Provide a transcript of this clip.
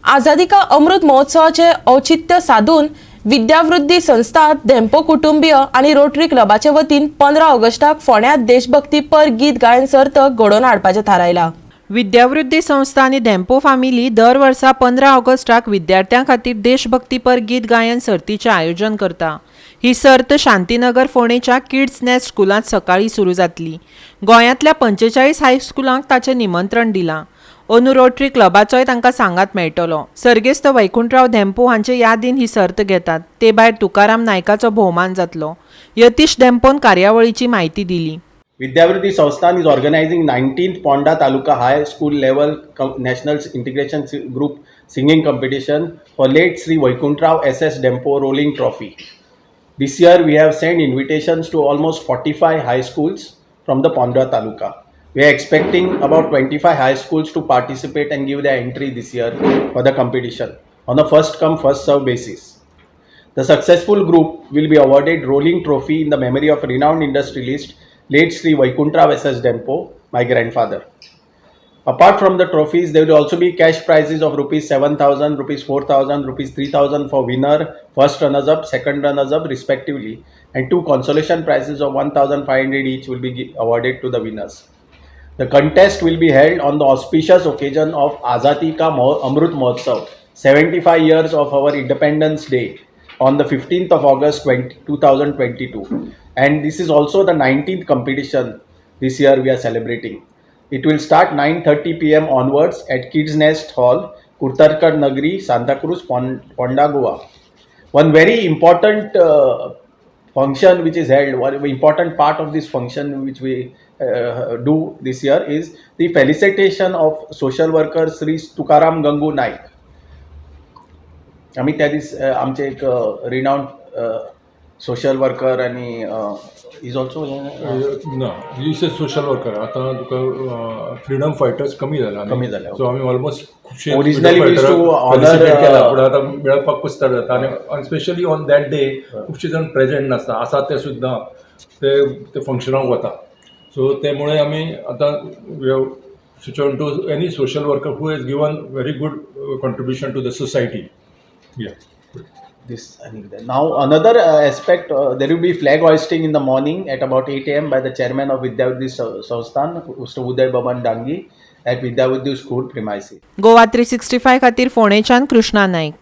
आझादी का अमृत महोत्सवाचे औचित्य साधून विद्यावृद्धी संस्था, धेंपो कुटुंबीय आनी रोटरी क्लबाचे वतीन 15 ऑगस्टाक फोंड्यांत देशभक्तीपर गीत गायन सर्त घडोवन हाडपाचें थारायलां. विद्यावृद्धी संस्था आनी धेंपो फामिली दर वर्सा 15 ऑगस्टाक विद्यार्थ्यां खातीर देशभक्तीपर गीत गायन सर्तीचें आयोजन करता. ही सर्त शांतीनगर फोंडेच्या किड्स नेस्ट स्कुलांत सकाळीं सुरू जातली. गोंयांतल्या 45 हायस्कुलांक ताचें निमंत्रण दिलां. अंदू रोटरी क्लबाचोय तांकां सांगात मेळटलो. सर्गेस्त वैकुंठराव धेंपो हांचे यादीन ही सर्त घेतात. ते भायर तुकाराम नायकाचो भोवमान जातलो. यतीश धेंपोन कार्यावळीची म्हायती दिली. Vidyavriddhi Sansthan is organizing 19th Ponda Taluka High School level National Integration Group Singing Competition for late Sri Vaikuntrao S.S. Dempo Rolling Trophy. This year we have sent invitations to almost 45 high schools from the Ponda Taluka. We are expecting about 25 high schools to participate and give their entry this year for the competition on a first come, first serve basis. The successful group will be awarded rolling trophy in the memory of renowned industrialist late Sri Vaikuntrao S.S. Dempo, my grandfather. Apart from the trophies, there will also be cash prizes of rupees 7,000, rupees 4,000, rupees 3,000 for winner, first runners up, second runners up respectively, and two consolation prizes of 1,500 each will be awarded to the winners. The contest will be held on the auspicious occasion of Azadi Ka Amrut Mahotsav, 75 years of our Independence Day, on the 15th of August 2022. And this is also the 19th competition this year we are celebrating. It will start 9:30 p.m. onwards at Kids Nest Hall, Kurtarkar Nagri, Santa Cruz, Ponda, Goa. One very important function which is held, one important part of this function which we do this year is the felicitation of social worker Sri Tukaram Gangu Naik. आमी त्या दीस आमचे एक renowned social worker आनी is also ना, is a social worker. आतां तुका freedom fighters कमी जाला. कमी जाले. सो आमी ऑलमोस्ट खुबशे Originally we used to honor, केला, पूण आतां मेळपाक कुस्तार जाता आनी स्पेशली ऑन that day खुबशे जाण प्रेझेंट नासता, आसा ते सुद्दां ते ते फंक्शनाक वता. सो त्यामुळे आमी आतां switch on to any social worker who has given very good contribution to the society, yeah. This and now another aspect, there will be flag hoisting in the morning at about 8 a.m. by the chairman of Vidyavriddhi Sansthan, Mr. Uday Baban Dangi, at Vidyavriddhi School premises. Goa 365 खातीर फोंडेच्यान कृष्णा नाईक.